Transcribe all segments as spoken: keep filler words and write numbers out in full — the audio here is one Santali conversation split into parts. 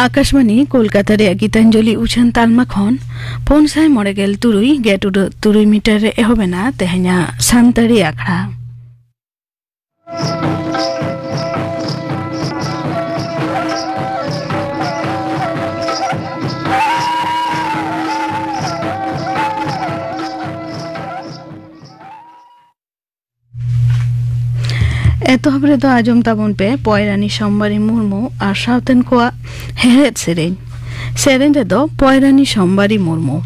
ᱟᱠᱟᱥᱵᱟᱱᱤ ᱠᱳᱞᱠᱟᱛᱟ ᱨᱮᱭᱟᱜ ᱜᱤᱛᱟᱧᱡᱚᱞᱤ ᱩᱪᱷᱟᱹᱱ ᱛᱟᱞᱢᱟ ᱠᱷᱚᱱ ᱯᱩᱱ ᱥᱟᱭ ᱢᱚᱬᱮ ᱜᱮᱞ ᱛᱩᱨᱩᱭ ᱜᱮᱴ ᱩᱰᱟᱹᱜ ᱛᱩᱨᱩᱭ ᱢᱤᱴᱟᱨ ᱨᱮ ᱮᱦᱚᱵ ᱮᱱᱟ ᱛᱮᱦᱮᱧᱟᱜ ᱥᱟᱱᱛᱟᱲᱤ ᱟᱠᱷᱲᱟ᱾ ᱮᱛᱚᱦᱚᱵ ᱨᱮᱫᱚ ᱟᱸᱡᱚᱢ ᱛᱟᱵᱚᱱ ᱯᱮ ᱯᱚᱭᱨᱟᱱᱤ ᱥᱳᱢᱵᱟᱨᱤ ᱢᱩᱨᱢᱩ ᱟᱨ ᱥᱟᱶᱛᱮᱱ ᱠᱚᱣᱟᱜ ᱦᱮᱲᱦᱮᱫ ᱥᱮᱨᱮᱧ᱾ ᱥᱮᱨᱮᱧ ᱨᱮᱫᱚ ᱯᱚᱭᱨᱟᱱᱤ ᱥᱳᱢᱵᱟᱨᱤ ᱢᱩᱨᱢᱩ᱾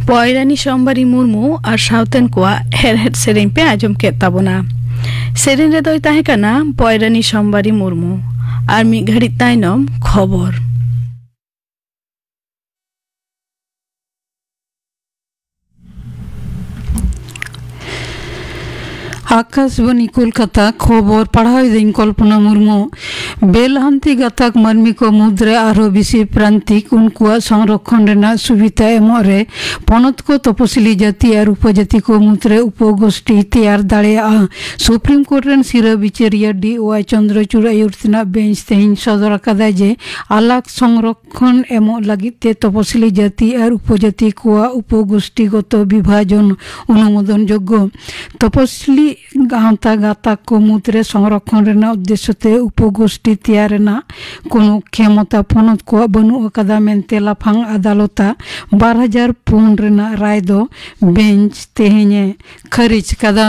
ᱯᱚᱭᱨᱟᱱᱤ ᱥᱳᱢᱵᱟᱨᱤ ᱢᱩᱨᱢᱩ ᱟᱨ ᱥᱟᱶᱛᱮᱱ ᱠᱚᱣᱟᱜ ᱦᱮᱲᱦᱮᱫ ᱥᱮᱨᱮᱧ ᱯᱮ ᱟᱸᱡᱚᱢ ᱠᱮᱫ ᱛᱟᱵᱚᱱᱟ᱾ ᱥᱮᱨᱮᱧ ᱨᱮᱫᱚᱭ ᱛᱟᱦᱮᱸ ᱠᱟᱱᱟ ᱯᱚᱭᱨᱟᱱᱤ ᱥᱳᱢᱵᱟᱨᱤ ᱢᱩᱨᱢᱩ᱾ ᱟᱨ ᱢᱤᱫ ᱜᱷᱟᱹᱲᱤᱡ ᱛᱟᱭᱱᱚᱢ ᱠᱷᱚᱵᱚᱨ᱾ ᱟᱠᱟᱥᱵᱟᱱᱤ ᱠᱳᱞᱠᱟᱛᱟ, ᱠᱷᱚᱵᱚᱨ ᱯᱟᱲᱦᱟᱣ ᱮᱫᱟᱹᱧ ᱠᱚᱞᱯᱚᱱᱟ ᱢᱩᱨᱢᱩ᱾ ᱵᱮᱞᱟᱦᱟᱱᱛᱤ ᱜᱟᱛᱟᱠ ᱢᱟᱹᱱᱢᱤ ᱠᱚ ᱢᱩᱫᱽᱨᱮ ᱟᱨᱦᱚᱸ ᱵᱮᱥᱤ ᱯᱨᱟᱱᱛᱤᱠ ᱩᱱᱠᱩᱣᱟᱜ ᱥᱚᱝᱨᱚᱠᱷᱚᱱ ᱨᱮᱱᱟᱜ ᱥᱩᱵᱤᱫᱷᱟ ᱮᱢᱚᱜ ᱨᱮ ᱯᱚᱱᱚᱛ ᱠᱚ ᱛᱚᱯᱚᱥᱤᱞᱤ ᱡᱟᱹᱛᱤ ᱟᱨ ᱩᱯᱚᱡᱟᱹᱛᱤ ᱠᱚ ᱢᱩᱫᱽᱨᱮ ᱩᱯᱚᱜᱳᱥᱴᱤ ᱛᱮᱭᱟᱨ ᱫᱟᱲᱮᱭᱟᱜᱼᱟ᱾ ᱥᱩᱯᱨᱤᱢ ᱠᱳᱨᱴ ᱨᱮᱱ ᱥᱤᱨᱟᱹ ᱵᱤᱪᱟᱹᱨᱤᱭᱟᱹ ᱰᱤ ᱳᱣᱟᱭ ᱪᱚᱱᱫᱨᱚᱪᱩᱲ ᱟᱹᱭᱩᱨ ᱛᱮᱱᱟᱜ ᱵᱮᱧᱪ ᱛᱮᱦᱮᱧ ᱥᱚᱫᱚᱨ ᱟᱠᱟᱫᱟ ᱡᱮ ᱟᱞᱟᱜᱽ ᱥᱚᱝᱨᱚᱠᱷᱚᱱ ᱠᱷᱚᱱ ᱮᱢᱚᱜ ᱞᱟᱹᱜᱤᱫ ᱛᱮ ᱛᱚᱯᱚᱥᱤᱞᱤ ᱡᱟᱹᱛᱤ ᱟᱨ ᱩᱯᱚᱡᱟᱹᱛᱤ ᱠᱚᱣᱟᱜ ᱩᱯᱚᱜᱳᱥᱴᱤᱜᱚᱛᱚ ᱵᱤᱵᱷᱟᱡᱚᱱ ᱚᱱᱩᱢᱳᱫᱚᱱ ᱡᱳᱜᱽᱜᱚ᱾ ᱛᱚᱯᱚᱥᱤᱞᱤ ᱜᱟᱶᱛᱟ ᱜᱟᱛᱟᱠ ᱠᱚ ᱢᱩᱫᱽᱨᱮ ᱥᱚᱝᱨᱚᱠᱷᱚᱱ ᱨᱮᱱᱟᱜ ᱩᱫᱽᱫᱮᱥᱥᱚ ᱛᱮ ᱩᱯᱚᱜᱳᱥᱴᱤ ᱛᱮᱭᱟᱨ ᱨᱮᱱᱟᱜ ᱠᱳᱱᱳ ᱠᱷᱮᱢᱚᱛᱟ ᱯᱚᱱᱚᱛ ᱠᱚᱣᱟᱜ ᱵᱟᱹᱱᱩᱜ ᱟᱠᱟᱫᱟ ᱢᱮᱱᱛᱮ ᱞᱟᱯᱷᱟᱝ ᱟᱫᱟᱞᱚᱛᱟᱜ ᱵᱟᱨ ᱦᱟᱡᱟᱨ ᱯᱩᱱ ᱨᱮᱱᱟᱜ ᱨᱟᱭ ᱫᱚ ᱵᱮᱧᱪ ᱛᱮᱦᱮᱧ ᱮ ᱠᱷᱟᱹᱨᱤᱡ ᱠᱟᱫᱟ᱾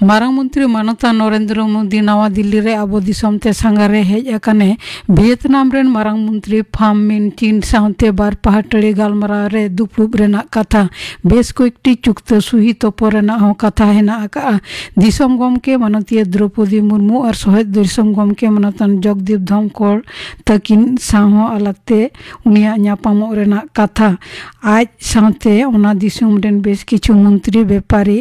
ᱢᱟᱨᱟᱝ ᱢᱚᱱᱛᱨᱤ ᱢᱟᱱᱚᱛᱟᱱ ᱱᱚᱨᱮᱱᱫᱨᱚ ᱢᱳᱫᱤ ᱱᱟᱣᱟ ᱫᱤᱞᱞᱤ ᱨᱮ ᱟᱵᱚ ᱫᱤᱥᱚᱢ ᱛᱮ ᱥᱟᱸᱜᱷᱟᱨ ᱮ ᱦᱮᱡ ᱟᱠᱟᱱᱮ ᱵᱷᱤᱭᱮᱛᱱᱟᱢ ᱨᱮᱱ ᱢᱟᱨᱟᱝ ᱢᱚᱱᱛᱨᱤ ᱯᱷᱟᱢ ᱢᱤᱱ ᱪᱤᱱ ᱥᱟᱶᱛᱮ ᱵᱟᱨ ᱯᱟᱦᱴᱟᱲᱤ ᱜᱟᱞᱢᱟᱨᱟᱣ ᱨᱮ ᱫᱩᱯᱲᱩᱵ ᱨᱮᱱᱟᱜ ᱠᱟᱛᱷᱟ᱾ ᱵᱮᱥ ᱠᱚᱭᱮᱠᱴᱤ ᱪᱩᱠᱛᱟᱹ ᱥᱩᱦᱤ ᱛᱚᱯᱚᱞ ᱨᱮᱱᱟᱜ ᱦᱚᱸ ᱠᱟᱛᱷᱟ ᱦᱮᱱᱟᱜ ᱟᱠᱟᱫᱼᱟ᱾ ᱫᱤᱥᱚᱢ ᱜᱚᱢᱠᱮ ᱢᱟᱱᱚᱛᱤᱭᱟᱹ ᱫᱨᱚᱯᱚᱫᱤ ᱢᱩᱨᱢᱩ ᱟᱨ ᱥᱚᱦᱮᱫ ᱫᱤᱥᱚᱢ ᱜᱚᱢᱠᱮ ᱢᱟᱱᱚᱛᱟᱱ ᱡᱚᱜᱽᱫᱤᱯ ᱫᱷᱚᱱᱠᱚᱲ ᱛᱟᱹᱠᱤᱱ ᱥᱟᱶ ᱦᱚᱸ ᱟᱞᱟᱜᱽ ᱛᱮ ᱩᱱᱤᱭᱟᱜ ᱧᱟᱯᱟᱢᱚᱜ ᱨᱮᱱᱟᱜ ᱠᱟᱛᱷᱟ᱾ ᱟᱡ ᱥᱟᱶᱛᱮ ᱚᱱᱟ ᱫᱤᱥᱚᱢ ᱨᱮᱱ ᱵᱮᱥ ᱠᱤᱪᱷᱩ ᱢᱚᱱᱛᱨᱤ, ᱵᱮᱯᱟᱨᱤ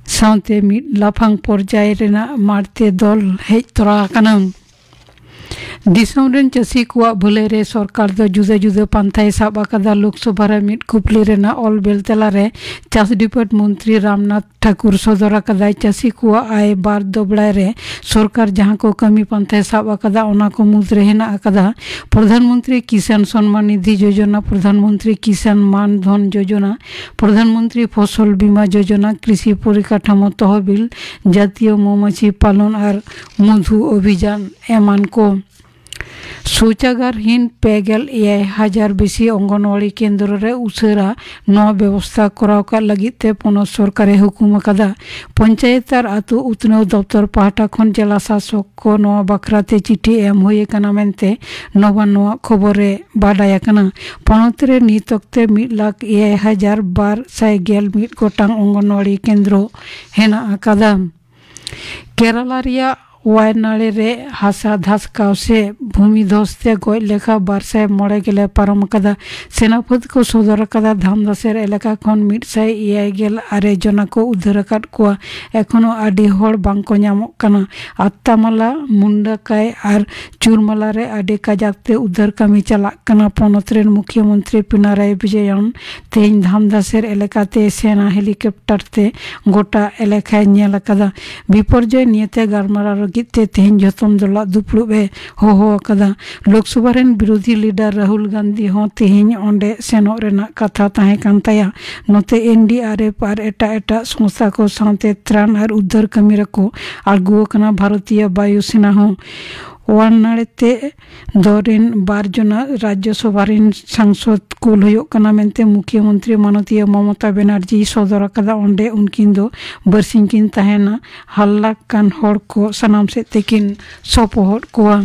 ᱥᱟᱶᱛᱮ ᱢᱤᱫ ᱞᱟᱯᱷᱟᱝ ᱯᱚᱨᱡᱟᱭ ᱨᱮᱱᱟᱜ ᱢᱟᱲᱛᱮ ᱫᱚᱞ ᱦᱮᱡ ᱛᱚᱨᱟ ᱟᱠᱟᱱᱟ᱾ ᱫᱤᱥᱚᱢ ᱨᱮᱱ ᱪᱟᱹᱥᱤ ᱠᱚᱣᱟᱜ ᱵᱷᱟᱹᱞᱟᱹᱭ ᱨᱮ ᱥᱚᱨᱠᱟᱨ ᱫᱚ ᱡᱩᱫᱟᱹ ᱡᱩᱫᱟᱹ ᱯᱟᱱᱛᱷᱟᱭ ᱥᱟᱵ ᱟᱠᱟᱫᱟ᱾ ᱞᱳᱠᱥᱚᱵᱷᱟ ᱨᱮ ᱢᱤᱫ ᱠᱩᱯᱞᱤ ᱨᱮᱱᱟᱜ ᱚᱞ ᱵᱮᱞ ᱛᱮᱞᱟᱨᱮ ᱪᱟᱥ ᱰᱤᱯᱟᱨᱴ ᱢᱚᱱᱛᱨᱤ ᱨᱟᱢᱱᱟᱛᱷ ᱴᱷᱟᱠᱩᱨ ᱥᱚᱫᱚᱨ ᱟᱠᱟᱫᱟᱭ, ᱪᱟᱹᱥᱤ ᱠᱚᱣᱟᱜ ᱟᱭ ᱵᱟᱨ ᱫᱚᱵᱲᱟᱭ ᱨᱮ ᱥᱚᱨᱠᱟᱨ ᱡᱟᱦᱟᱸ ᱠᱚ ᱠᱟᱹᱢᱤ ᱯᱟᱱᱛᱷᱟᱭ ᱥᱟᱵ ᱟᱠᱟᱫᱟ, ᱚᱱᱟ ᱠᱚ ᱢᱩᱫᱽᱨᱮ ᱦᱮᱱᱟᱜ ᱟᱠᱟᱫᱟ ᱯᱨᱚᱫᱷᱟᱱ ᱢᱚᱱᱛᱨᱤ ᱠᱤᱥᱟᱱ ᱥᱚᱱᱢᱟᱱ ᱱᱤᱫᱷᱤ ᱡᱳᱡᱚᱱᱟ, ᱯᱨᱚᱫᱷᱟᱱ ᱢᱚᱱᱛᱨᱤ ᱠᱤᱥᱟᱱ ᱢᱟᱱ ᱫᱷᱚᱱ ᱡᱳᱡᱚᱱᱟ, ᱯᱨᱚᱫᱷᱟᱱ ᱢᱚᱱᱛᱨᱤ ᱯᱷᱚᱥᱚᱞ ᱵᱤᱢᱟ ᱡᱳᱡᱚᱱᱟ, ᱠᱨᱤᱥᱤ ᱯᱚᱨᱤᱠᱟᱴᱷᱟᱢᱳ ᱛᱚᱦᱚᱵᱤᱞ, ᱡᱟᱛᱤᱭᱚ ᱢᱚᱢᱟᱪᱷᱤ ᱯᱟᱞᱚᱱ ᱟᱨ ᱢᱚᱫᱷᱩ ᱚᱵᱷᱤᱡᱟᱱ ᱮᱢᱟᱱ ᱠᱚ᱾ ᱥᱳᱪᱟᱜᱟᱨ ᱦᱤᱱ ᱯᱮ ᱜᱮᱞ ᱮᱭᱟᱭ ᱦᱟᱡᱟᱨ ᱵᱮᱥᱤ ᱚᱝᱜᱚᱱᱣᱟᱲᱤ ᱠᱮᱱᱫᱨᱚ ᱨᱮ ᱩᱥᱟᱹᱨᱟ ᱱᱚᱣᱟ ᱵᱮᱵᱚᱥᱛᱷᱟ ᱠᱚᱨᱟᱣ ᱠᱟᱜ ᱞᱟᱹᱜᱤᱫ ᱛᱮ ᱯᱚᱱᱚᱛ ᱥᱚᱨᱠᱟᱨᱮ ᱦᱩᱠᱩᱢ ᱟᱠᱟᱫᱟ᱾ ᱯᱚᱧᱪᱟᱭᱮᱛ ᱟᱨ ᱟᱹᱛᱩ ᱩᱛᱱᱟᱹᱣ ᱫᱚᱯᱛᱚᱨ ᱯᱟᱦᱴᱟ ᱠᱷᱚᱱ ᱡᱮᱞᱟ ᱥᱟᱥᱚᱠ ᱠᱚ ᱱᱚᱣᱟ ᱵᱟᱠᱷᱨᱟ ᱛᱮ ᱪᱤᱴᱷᱤ ᱮᱢ ᱦᱩᱭ ᱟᱠᱟᱱᱟ ᱢᱮᱱᱛᱮ ᱱᱚᱵᱟᱱ ᱱᱚᱣᱟ ᱠᱷᱚᱵᱚᱨ ᱨᱮ ᱵᱟᱰᱟᱭ ᱟᱠᱟᱱᱟ᱾ ᱯᱚᱱᱚᱛ ᱨᱮ ᱱᱤᱛ ᱚᱠᱛᱮ ᱢᱤᱫ ᱞᱟᱠᱷ ᱮᱭᱟᱭ ᱦᱟᱡᱟᱨ ᱵᱟᱨ ᱥᱟᱭ ᱜᱮᱞ ᱢᱤᱫ ᱜᱚᱴᱟᱝ ᱚᱝᱜᱚᱱᱣᱟᱲᱤ ᱠᱮᱱᱫᱨᱚ ᱦᱮᱱᱟᱜ ᱟᱠᱟᱫᱟ᱾ ᱠᱮᱨᱟᱞᱟ ᱨᱮᱭᱟᱜ ᱣᱟᱭᱱᱟᱲᱮ ᱨᱮ ᱦᱟᱥᱟ ᱫᱷᱟᱥᱠᱟᱣ ᱥᱮ ᱵᱷᱩᱢᱤ ᱫᱷᱚᱥ ᱛᱮ ᱜᱚᱡ ᱞᱮᱠᱷᱟ ᱵᱟᱨ ᱥᱟᱭ ᱢᱚᱬᱮ ᱜᱮᱞᱮ ᱯᱟᱨᱚᱢ ᱟᱠᱟᱫᱟ᱾ ᱥᱮᱱᱟᱯᱷᱟᱹᱫ ᱠᱚ ᱥᱚᱫᱚᱨ ᱟᱠᱟᱫᱟ, ᱫᱷᱟᱢᱫᱟᱥᱮᱨ ᱮᱞᱟᱠᱟ ᱠᱷᱚᱱ ᱢᱤᱫ ᱥᱟᱭ ᱮᱭᱟᱭ ᱜᱮᱞ ᱟᱨᱮ ᱡᱚᱱᱟ ᱠᱚ ᱩᱫᱷᱟᱹᱨ ᱟᱠᱟᱫ ᱠᱚᱣᱟ᱾ ᱮᱠᱷᱚᱱᱳ ᱟᱹᱰᱤ ᱦᱚᱲ ᱵᱟᱝ ᱠᱚ ᱧᱟᱢᱚᱜ ᱠᱟᱱᱟ᱾ ᱟᱛᱛᱟᱢᱟᱞᱟ, ᱢᱩᱱᱰᱟᱠᱟᱭ ᱟᱨ ᱪᱩᱨᱢᱟᱞᱟ ᱨᱮ ᱟᱹᱰᱤ ᱠᱟᱡᱟᱠ ᱛᱮ ᱩᱫᱷᱟᱹᱨ ᱠᱟᱹᱢᱤ ᱪᱟᱞᱟᱜ ᱠᱟᱱᱟ᱾ ᱯᱚᱱᱚᱛ ᱨᱮᱱ ᱢᱩᱠᱷᱭᱟᱹ ᱢᱚᱱᱛᱨᱤ ᱯᱤᱱᱟᱨᱟᱭ ᱵᱤᱡᱚᱭᱚᱱ ᱛᱮᱦᱮᱧ ᱫᱷᱟᱢᱫᱟᱥᱮᱨ ᱮᱞᱟᱠᱟᱛᱮ ᱥᱮᱱᱟ ᱦᱮᱞᱤᱠᱚᱯᱴᱟᱨ ᱛᱮ ᱜᱚᱴᱟ ᱮᱞᱟᱠᱟᱭ ᱧᱮᱞ ᱟᱠᱟᱫᱟ᱾ ᱵᱤᱯᱚᱨᱡᱚᱭ ᱱᱤᱭᱮᱛᱮ ᱜᱟᱞᱢᱟᱨᱟᱣ ᱞᱟᱹᱜᱤᱫ ᱛᱮ ᱛᱮᱦᱮᱧ ᱡᱷᱚᱛᱚᱢ ᱫᱚᱞᱟᱜ ᱫᱩᱯᱲᱩᱵ ᱮ ᱦᱚᱦᱚ ᱟᱠᱟᱫᱟ᱾ ᱞᱳᱠᱥᱚᱵᱷᱟ ᱨᱮᱱ ᱵᱤᱨᱳᱫᱷᱤ ᱞᱤᱰᱟᱨ ᱨᱟᱦᱩᱞ ᱜᱟᱱᱫᱷᱤ ᱦᱚᱸ ᱛᱮᱦᱮᱧ ᱚᱸᱰᱮ ᱥᱮᱱᱚᱜ ᱨᱮᱱᱟᱜ ᱠᱟᱛᱷᱟ ᱛᱟᱦᱮᱸ ᱠᱟᱱ ᱛᱟᱭᱟ᱾ ᱱᱚᱛᱮ ᱮᱱ ᱰᱤ ᱟᱨ ᱮᱯᱷ ᱟᱨ ᱮᱴᱟᱜ ᱮᱴᱟᱜ ᱥᱚᱝᱥᱛᱷᱟ ᱠᱚ ᱥᱟᱶᱛᱮ ᱛᱨᱟᱱ ᱟᱨ ᱩᱫᱽᱫᱷᱟᱨ ᱠᱟᱹᱢᱤ ᱨᱮᱠᱚ ᱟᱬᱜᱚ ᱟᱠᱟᱱᱟ᱾ ᱵᱷᱟᱨᱚᱛᱤᱭᱚ ᱵᱟᱭᱩ ᱥᱮᱱᱟ ᱦᱚᱸ ᱣᱟᱱᱱᱟᱲᱮ ᱛᱮ ᱫᱚ ᱨᱤᱱ ᱵᱟᱨ ᱡᱚᱱᱟ ᱨᱟᱡᱽᱡᱚ ᱥᱚᱵᱷᱟ ᱨᱤᱱ ᱥᱟᱝᱥᱚᱫ ᱠᱩᱞ ᱦᱩᱭᱩᱜ ᱠᱟᱱᱟ ᱢᱮᱱᱛᱮ ᱢᱩᱠᱷᱭᱟᱹ ᱢᱚᱱᱛᱨᱤ ᱢᱟᱱᱚᱛᱤᱭᱟᱹ ᱢᱚᱢᱚᱛᱟ ᱵᱮᱱᱟᱨᱡᱤᱭ ᱥᱚᱫᱚᱨ ᱟᱠᱟᱫᱟ᱾ ᱚᱸᱰᱮ ᱩᱱᱠᱤᱱ ᱫᱚ ᱵᱟᱨᱥᱤᱧ ᱠᱤᱱ ᱛᱟᱦᱮᱱᱟ᱾ ᱦᱟᱞᱞᱟᱠ ᱠᱟᱱ ᱦᱚᱲ ᱠᱚ ᱥᱟᱱᱟᱢ ᱥᱮᱫ ᱛᱮᱠᱤᱱ ᱥᱚᱯᱚᱦᱚᱫ ᱠᱚᱣᱟ᱾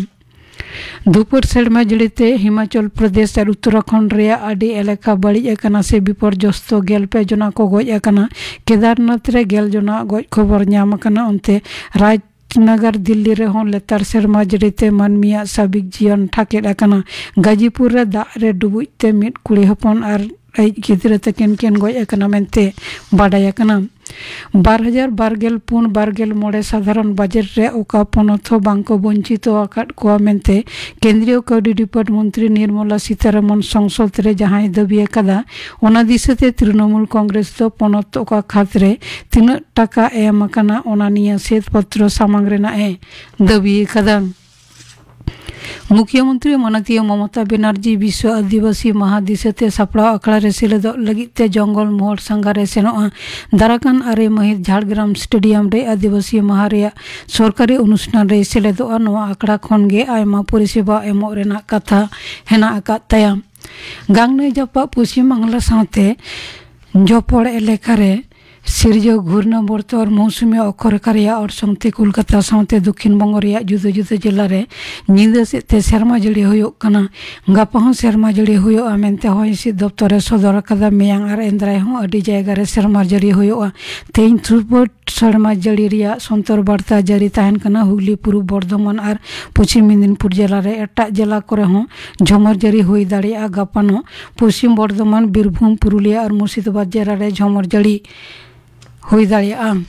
ᱫᱷᱩᱯᱟᱹᱲ ᱥᱮᱨᱢᱟ ᱡᱟᱹᱲᱤ ᱛᱮ ᱦᱤᱢᱟᱪᱚᱞ ᱯᱨᱚᱫᱮᱥ ᱟᱨ ᱩᱛᱛᱚᱨᱟᱠᱷᱚᱸᱰ ᱨᱮᱭᱟᱜ ᱟᱹᱰᱤ ᱮᱞᱟᱠᱟ ᱵᱟᱹᱲᱤᱡ ᱟᱠᱟᱱᱟ ᱥᱮ ᱵᱤᱯᱚᱨᱡᱚᱥᱛᱚ ᱜᱮᱞ ᱯᱮ ᱡᱚᱱᱟ ᱠᱚ ᱜᱚᱡ ᱟᱠᱟᱱᱟ᱾ ᱠᱮᱫᱟᱨᱱᱟᱛᱷ ᱨᱮ ᱜᱮᱞ ᱡᱚᱱᱟ ᱜᱚᱡ ᱠᱷᱚᱵᱚᱨ ᱧᱟᱢ ᱟᱠᱟᱱᱟ᱾ ᱚᱱᱛᱮ ᱨᱟᱡᱽ ᱱᱟᱜᱟᱨ ᱫᱤᱞᱞᱤ ᱨᱮᱦᱚᱸ ᱞᱮᱛᱟᱲ ᱥᱮᱨᱢᱟ ᱡᱟᱹᱲᱤ ᱛᱮ ᱢᱟᱹᱱᱢᱤᱭᱟᱜ ᱥᱟᱵᱤᱠ ᱡᱤᱭᱚᱱ ᱴᱷᱟᱠᱮᱫ ᱟᱠᱟᱱᱟ᱾ ᱜᱟᱡᱤᱯᱩᱨ ᱨᱮ ᱫᱟᱜ ᱨᱮ ᱰᱩᱵᱩᱡ ᱛᱮ ᱢᱤᱫ ᱠᱩᱲᱤ ᱦᱚᱯᱚᱱ ᱟᱨ ᱟᱡ ᱜᱤᱫᱽᱨᱟᱹ ᱛᱟᱹᱠᱤᱱ ᱠᱤᱱ ᱜᱚᱡ ᱟᱠᱟᱱᱟ ᱢᱮᱱᱛᱮ ᱵᱟᱰᱟᱭ ᱟᱠᱟᱱᱟ᱾ ᱵᱟᱨ ᱦᱟᱡᱟᱨ ᱵᱟᱨ ᱜᱮᱞ ᱯᱩᱱ ᱵᱟᱨ ᱜᱮᱞ ᱢᱚᱬᱮ ᱥᱟᱫᱷᱟᱨᱚᱱ ᱵᱟᱡᱮᱴ ᱨᱮ ᱚᱠᱟ ᱯᱚᱱᱚᱛ ᱦᱚᱸ ᱵᱟᱝ ᱠᱚ ᱵᱚᱧᱪᱤᱛᱚ ᱟᱠᱟᱫ ᱠᱚᱣᱟ ᱢᱮᱱᱛᱮ ᱠᱮᱱᱫᱨᱤᱭᱚ ᱠᱟᱹᱣᱰᱤ ᱰᱤᱯᱟᱨᱴ ᱢᱚᱱᱛᱨᱤ ᱱᱤᱨᱢᱚᱞᱟ ᱥᱤᱛᱟᱨᱟᱢᱚᱱ ᱥᱚᱝᱥᱚᱫ ᱨᱮ ᱡᱟᱦᱟᱸᱭ ᱫᱟᱹᱵᱤ ᱟᱠᱟᱫᱟ, ᱚᱱᱟ ᱫᱤᱥᱟᱹᱛᱮ ᱛᱨᱤᱱᱚᱢᱩᱞ ᱠᱚᱝᱜᱨᱮᱥ ᱫᱚ ᱯᱚᱱᱚᱛ ᱚᱠᱟ ᱠᱷᱟᱛ ᱨᱮ ᱛᱤᱱᱟᱹᱜ ᱴᱟᱠᱟ ᱮᱢ ᱟᱠᱟᱱᱟ, ᱚᱱᱟ ᱱᱤᱭᱟᱹ ᱥᱮᱫ ᱯᱚᱛᱨᱚ ᱥᱟᱢᱟᱝ ᱨᱮᱱᱟᱜ ᱮ ᱫᱟᱹᱵᱤ ᱟᱠᱟᱫᱟ᱾ ᱢᱩᱠᱷᱭᱚᱢᱚᱱᱛᱨᱤ ᱢᱟᱱᱚᱛᱤᱭᱟᱹ ᱢᱚᱢᱚᱛᱟ ᱵᱮᱱᱟᱨᱡᱤ ᱵᱤᱥᱣᱚ ᱟᱹᱫᱤᱵᱟᱹᱥᱤ ᱢᱟᱦᱟ ᱫᱤᱥᱟᱹᱛᱮ ᱥᱟᱯᱲᱟᱣ ᱟᱠᱷᱲᱟ ᱨᱮ ᱥᱮᱞᱮᱫᱚᱜ ᱞᱟᱹᱜᱤᱫ ᱛᱮ ᱡᱚᱝᱜᱚᱞ ᱢᱚᱦᱚᱞ ᱥᱟᱸᱜᱷᱟᱨ ᱨᱮ ᱥᱮᱱᱚᱜᱼᱟ᱾ ᱫᱟᱨᱟᱠᱟᱱ ᱟᱨᱮ ᱢᱟᱹᱦᱤᱛ ᱡᱷᱟᱲᱜᱨᱟᱢ ᱥᱴᱮᱰᱤᱭᱟᱢ ᱨᱮ ᱟᱹᱫᱤᱵᱟᱹᱥᱤ ᱢᱟᱦᱟ ᱨᱮᱭᱟᱜ ᱥᱚᱨᱠᱟᱨᱤ ᱚᱱᱩᱥᱴᱷᱟᱱ ᱨᱮᱭ ᱥᱮᱞᱮᱫᱚᱜᱼᱟ᱾ ᱱᱚᱣᱟ ᱟᱠᱷᱲᱟ ᱠᱷᱚᱱ ᱜᱮ ᱟᱭᱢᱟ ᱯᱚᱨᱤᱥᱮᱵᱟ ᱮᱢᱚᱜ ᱨᱮᱱᱟᱜ ᱠᱟᱛᱷᱟ ᱦᱮᱱᱟᱜ ᱟᱠᱟᱫ ᱛᱟᱭᱟ᱾ ᱜᱟᱝᱱᱟᱹᱭ ᱡᱟᱯᱟᱜ ᱯᱚᱪᱷᱤᱢ ᱵᱟᱝᱞᱟ ᱥᱟᱶᱛᱮ ᱡᱚᱯᱚᱲ ᱮᱞᱟᱠᱟ ᱨᱮ ᱥᱤᱨᱡᱟᱹᱣ ᱜᱷᱩᱨᱱᱟ ᱵᱚᱨᱛᱚᱨ ᱢᱳᱣᱥᱩᱢᱤ ᱚᱠᱠᱷᱚᱨᱮᱠᱷᱟ ᱨᱮᱭᱟᱜ ᱚᱨᱥᱚᱝ ᱛᱮ ᱠᱳᱞᱠᱟᱛᱟ ᱥᱟᱶᱛᱮ ᱫᱚᱠᱠᱷᱤᱱ ᱵᱚᱝᱜᱚ ᱨᱮᱭᱟᱜ ᱡᱩᱫᱟᱹ ᱡᱩᱫᱟᱹ ᱡᱮᱞᱟ ᱨᱮ ᱧᱤᱫᱟᱹ ᱥᱮᱫ ᱛᱮ ᱥᱮᱨᱢᱟ ᱡᱟᱹᱲᱤ ᱦᱩᱭᱩᱜ ᱠᱟᱱᱟ᱾ ᱜᱟᱯᱟ ᱦᱚᱸ ᱥᱮᱨᱢᱟ ᱡᱟᱹᱲᱤ ᱦᱩᱭᱩᱜᱼᱟ ᱢᱮᱱᱛᱮ ᱦᱚᱭ ᱦᱤᱸᱥᱤᱫ ᱫᱚᱯᱛᱚᱨ ᱮ ᱥᱚᱫᱚᱨ ᱟᱠᱟᱫᱟ᱾ ᱢᱮᱭᱟᱝ ᱟᱨ ᱮᱱᱫᱨᱟᱭ ᱦᱚᱸ ᱟᱹᱰᱤ ᱡᱟᱭᱜᱟ ᱨᱮ ᱥᱮᱨᱢᱟ ᱡᱟᱹᱲᱤ ᱦᱩᱭᱩᱜᱼᱟ᱾ ᱛᱮᱦᱮᱧ ᱛᱩᱨᱯᱚᱨ ᱥᱮᱨᱢᱟ ᱡᱟᱹᱲᱤ ᱨᱮᱭᱟᱜ ᱥᱚᱱᱛᱚᱨ ᱵᱟᱨᱛᱟ ᱡᱟᱹᱨᱤ ᱛᱟᱦᱮᱱ ᱠᱟᱱᱟ᱾ ᱦᱩᱜᱽᱞᱤ, ᱯᱩᱨᱩᱵ ᱵᱚᱨᱫᱷᱚᱢᱟᱱ ᱟᱨ ᱯᱚᱪᱷᱤᱢ ᱢᱮᱫᱤᱱᱯᱩᱨ ᱡᱮᱞᱟ ᱨᱮ ᱮᱴᱟᱜ ᱡᱮᱞᱟ ᱠᱚᱨᱮ ᱦᱚᱸ ᱡᱷᱚᱢᱚᱨ ᱡᱟᱹᱲᱤ ᱦᱩᱭ ᱫᱟᱲᱮᱭᱟᱜᱼᱟ᱾ ᱜᱟᱯᱟᱱᱚᱜ ᱯᱚᱪᱷᱤᱢ ᱵᱚᱨᱫᱷᱚᱢᱟᱱ, ᱵᱤᱨᱵᱷᱩᱢ, ᱯᱩᱨᱩᱞᱤᱭᱟᱹ ᱟᱨ ᱢᱩᱨᱥᱤᱫᱟᱵᱟᱫᱽ ᱡᱮᱞᱟ ᱨᱮ ᱡᱷᱚᱢᱚᱨ ᱡᱟᱹᱲᱤ ᱦᱩᱭ ᱫᱟᱲᱮᱭᱟᱜᱼᱟ᱾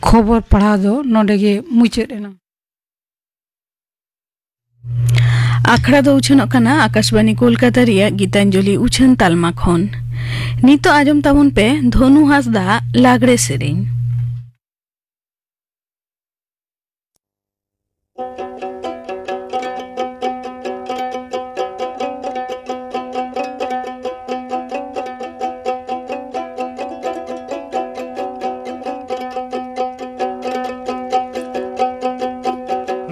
ᱠᱷᱚᱵᱚᱨ ᱯᱟᱲᱦᱟᱣ ᱫᱚ ᱱᱚᱰᱮ ᱜᱮ ᱢᱩᱪᱟᱹᱫ ᱮᱱᱟ᱾ ᱟᱠᱷᱲᱟ ᱫᱚ ᱩᱪᱷᱟᱹᱱᱚᱜ ᱠᱟᱱᱟ ᱟᱠᱟᱥᱵᱟᱱᱤ ᱠᱳᱞᱠᱟᱛᱟ ᱨᱮᱭᱟᱜ ᱜᱤᱛᱟᱧᱡᱚᱞᱤ ᱩᱪᱷᱟᱹᱱ ᱛᱟᱞᱢᱟ ᱠᱷᱚᱱ᱾ ᱱᱤᱛᱚᱜ ᱟᱸᱡᱚᱢ ᱛᱟᱵᱚᱱ ᱯᱮ ᱫᱷᱚᱱᱩ ᱦᱟᱸᱥᱫᱟ ᱞᱟᱜᱽᱲᱮ ᱥᱮᱨᱮᱧ᱾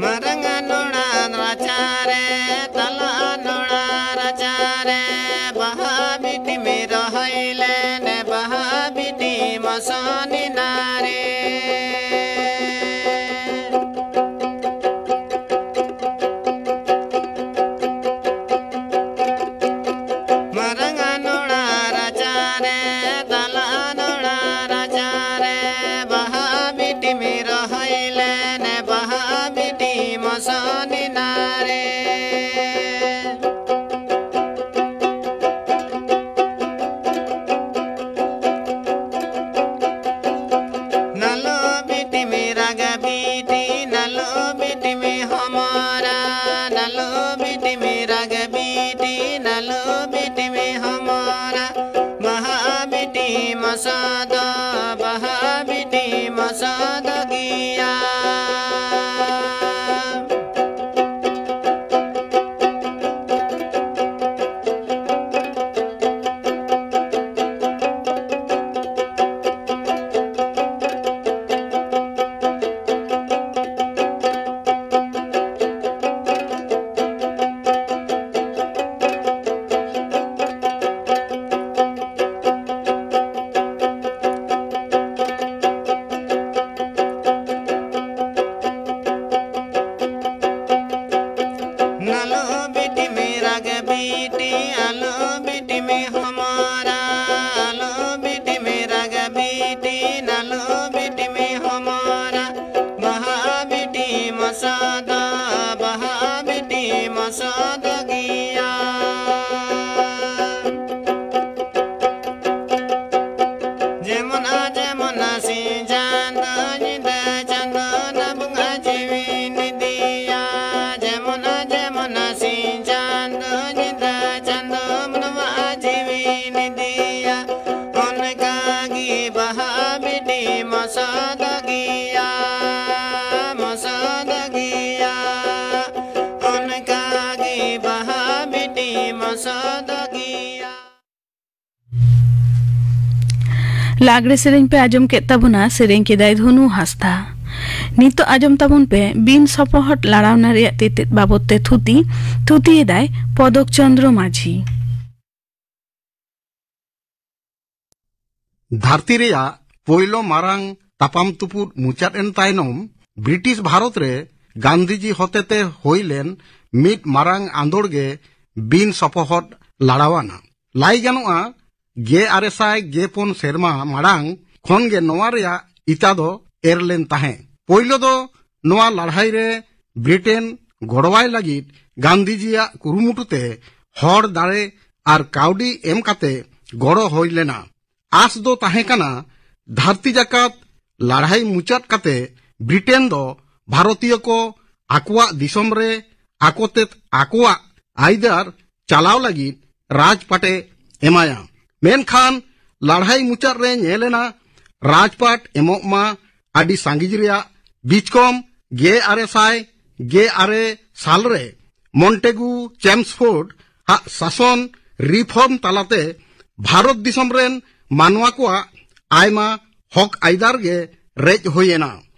ᱢᱟᱨᱟᱝ ᱱᱚᱲᱟ ᱨᱟᱪᱟᱨᱮ, ᱛᱟᱞᱟ ᱱᱚᱲᱟ ᱨᱟᱪᱟᱨᱮ, ᱵᱟᱦᱟ ᱵᱤᱴᱤ ᱢᱮ ᱨᱚᱦᱚᱭ ᱞᱮᱱᱮ, ᱵᱟᱦᱟ ᱵᱤᱴᱤ ᱢᱚᱥᱚᱱᱤ ᱱᱟᱨᱮ᱾ ᱢᱟᱨᱟᱝ ᱱᱚᱲᱟ ᱨᱟᱪᱟᱨᱮ, ᱛᱟᱞᱟ ᱱᱚᱲᱟ ᱨᱟᱪᱟᱨᱮ, ᱵᱟᱦᱟ ᱵᱤᱴᱤ ᱢᱮ ᱨᱚᱦᱚᱭ ᱞᱮᱱᱮ, ᱵᱟᱦᱟ ᱵᱤᱴᱤ ᱢᱚᱥᱚᱱᱤ ᱱᱟᱨᱮ᱾ ᱱᱟᱞᱚ ᱵᱤᱴᱤ ᱢᱮ ᱨᱟᱜᱟ ᱵᱤᱴᱤ, ᱱᱟᱞᱚ ᱵᱤᱴᱤ ᱢᱮ ᱦᱚᱢᱚᱨᱟ, ᱱᱟᱞᱚ ᱵᱤᱴᱤ ᱢᱮ ᱨᱟᱜᱟ ᱵᱤᱴᱤ, ᱱᱟᱞᱚ ᱵᱤᱴᱤ ᱢᱮ ᱦᱚᱢᱚᱨᱟ᱾ ᱵᱟᱦᱟ ᱵᱤᱴᱤ ᱢᱚᱥᱚᱫᱚ, ᱵᱟᱦᱟ ᱵᱤᱴᱤ ᱢᱚᱥᱚᱫᱚ ᱜᱮᱭᱟ᱾ ᱟᱞᱚ ᱵᱤᱴᱤ ᱢᱮ ᱦᱚᱢᱚᱨᱟ, ᱟᱞᱚ ᱵᱤᱴᱤ ᱢᱮ ᱨᱟᱜᱟ ᱵᱤᱴᱤ, ᱟᱞᱚ ᱵᱤᱴᱤ ᱢᱮ ᱦᱚᱢᱚᱨᱟ᱾ ᱵᱟᱦᱟ ᱵᱤᱴᱤ ᱢᱚᱥᱚᱫ, ᱵᱟᱦᱟ ᱵᱤᱴᱤ ᱢᱚᱥᱚᱫ ᱜᱮᱭᱟ᱾ ᱡᱮᱢᱚᱱ ᱟᱨ ᱡᱮᱢᱚᱱ ᱥᱤᱧ ᱪᱟᱸᱫᱚ ᱧᱤᱫᱟᱹ ᱪᱟᱸᱫᱚ ᱱᱟ ᱵᱚᱸᱜᱟ ᱡᱤᱣᱤ ᱱᱤᱫᱤᱭᱟ᱾ ᱡᱮᱢᱚᱱ ᱟᱨ ᱡᱮᱢᱚᱱ ᱥᱤᱧ ᱪᱟᱸᱫᱚ ᱧᱤᱫᱟᱹ ᱪᱟᱸᱫᱚ ᱢᱟᱱᱣᱟ ᱡᱤᱣᱤ ᱱᱤᱫᱤᱭᱟ᱾ ᱚᱱᱠᱟ ᱜᱮ ᱵᱟᱦᱟ ᱵᱤᱴᱤ ᱢᱚᱥᱚᱫ ᱜᱮᱭᱟ, ᱢᱚᱥᱚᱫ ᱜᱮᱭᱟ᱾ ᱚᱱᱠᱟ ᱜᱮ ᱵᱟᱦᱟ ᱵᱤᱴᱤ ᱢᱚᱥᱚᱫ ᱜᱮᱭᱟ᱾ ᱞᱟᱜᱽᱲᱮ ᱥᱮᱨᱮᱧ ᱯᱮ ᱟᱸᱡᱚᱢ ᱠᱮᱫ ᱛᱟᱵᱚᱱᱟ, ᱥᱮᱨᱮᱧ ᱠᱮᱫᱟᱭ ᱫᱷᱚᱱᱩ ᱦᱟᱸᱥᱫᱟ᱾ ᱱᱤᱛᱚᱜ ᱟᱸᱡᱚᱢ ᱛᱟᱵᱚᱱ ᱯᱮ ᱵᱤᱱ ᱥᱚᱯᱚᱦᱚᱫ ᱞᱟᱲᱟᱣᱱᱟ ᱨᱮᱭᱟᱜ ᱛᱮᱛᱮᱫ ᱵᱟᱵᱚᱛ ᱛᱮ ᱛᱷᱩᱛᱤ᱾ ᱛᱷᱩᱛᱤᱭᱮᱫᱟᱭ ᱯᱚᱫᱚᱠ ᱪᱚᱸᱫᱽᱨᱚ ᱢᱟᱹᱡᱷᱤ᱾ ᱫᱷᱟᱹᱨᱛᱤ ᱨᱮᱭᱟᱜ ᱯᱳᱭᱞᱳ ᱢᱟᱨᱟᱝ ᱛᱟᱯᱟᱢ ᱛᱩᱯᱩᱫ ᱢᱩᱪᱟᱹᱫ ᱮᱱ ᱛᱟᱭᱱᱚᱢ, ᱵᱨᱤᱴᱤᱥ ᱵᱷᱟᱨᱚᱛ ᱨᱮ ᱜᱟᱱᱫᱷᱤᱡᱤ ᱦᱚᱛᱮᱛᱮ ᱦᱩᱭ ᱞᱮᱱ ᱢᱤᱫ ᱢᱟᱨᱟᱝ ᱟᱸᱫᱳᱲ ᱜᱮ ᱵᱤᱱ ᱥᱚᱯᱚᱦᱚᱫ ᱞᱟᱲᱟᱣᱟᱱᱟ᱾ ᱞᱟᱹᱭ ᱜᱟᱱᱚᱜᱼᱟ, ᱜᱮ ᱟᱨᱮ ᱥᱟᱭ ᱜᱮ ᱯᱩᱱ ᱥᱮᱨᱢᱟ ᱢᱟᱲᱟᱝ ᱠᱷᱚᱱ ᱜᱮ ᱱᱚᱣᱟ ᱨᱮᱭᱟᱜ ᱤᱛᱟ ᱫᱚ ᱮᱨ ᱞᱮᱱ ᱛᱟᱦᱮᱸ᱾ ᱯᱳᱭᱞᱳ ᱫᱚ ᱱᱚᱣᱟ ᱞᱟᱹᱲᱦᱟᱹᱭ ᱨᱮ ᱵᱨᱤᱴᱮᱱ ᱜᱚᱲᱚᱣᱟᱭ ᱞᱟᱹᱜᱤᱫ ᱜᱟᱱᱫᱷᱤᱡᱤᱭᱟᱜ ᱠᱩᱨᱩᱢᱩᱴᱩ ᱛᱮ ᱦᱚᱲ ᱫᱟᱲᱮ ᱟᱨ ᱠᱟᱹᱣᱰᱤ ᱮᱢ ᱠᱟᱛᱮ ᱜᱚᱲᱚ ᱦᱩᱭ ᱞᱮᱱᱟ᱾ ᱟᱥ ᱫᱚ ᱛᱟᱦᱮᱸ ᱠᱟᱱᱟ, ᱫᱷᱟᱹᱨᱛᱤ ᱡᱟᱠᱟᱛ ᱞᱟᱹᱲᱦᱟᱹᱭ ᱢᱩᱪᱟᱹᱫ ᱠᱟᱛᱮ ᱵᱨᱤᱴᱮᱱ ᱫᱚ ᱵᱷᱟᱨᱚᱛᱤᱭᱚ ᱠᱚ ᱟᱠᱚᱣᱟᱜ ᱫᱤᱥᱚᱢ ᱨᱮ ᱟᱠᱚᱛᱮᱫ ᱟᱠᱚᱣᱟᱜ ᱟᱹᱭᱫᱟᱹᱨ ᱪᱟᱞᱟᱣ ᱞᱟᱹᱜᱤᱫ ᱨᱟᱡᱽᱯᱟᱴᱮ ᱮᱢᱟᱭᱟ᱾ ᱢᱮᱱᱠᱷᱟᱱ ᱞᱟᱹᱲᱦᱟᱹᱭ ᱢᱩᱪᱟᱹᱫ ᱨᱮ ᱧᱮᱞ ᱮᱱᱟ, ᱨᱟᱡᱽᱯᱟᱴ ᱮᱢᱚᱜ ᱢᱟ ᱟᱹᱰᱤ ᱥᱟᱺᱜᱤᱧ ᱨᱮᱭᱟᱜ ᱵᱤᱪᱠᱚᱢ ᱜᱮ ᱟᱨᱮ ᱥᱟᱭ ᱜᱮ ᱟᱨᱮ ᱥᱟᱞ ᱨᱮ ᱢᱚᱱᱴᱮᱜᱩ ᱪᱮᱢᱥᱯᱷᱳᱨᱰ ᱟᱜ ᱥᱟᱥᱚᱱ ᱨᱤᱯᱷᱚᱨᱢ ᱛᱟᱞᱟᱛᱮ ᱵᱷᱟᱨᱚᱛ ᱫᱤᱥᱚᱢ ᱨᱮᱱ ᱢᱟᱱᱣᱟ ᱠᱚᱣᱟᱜ ᱟᱭᱢᱟ ᱦᱚᱠ ᱟᱹᱭᱫᱟᱹᱨ ᱜᱮ ᱨᱮᱡ ᱦᱩᱭ ᱮᱱᱟ᱾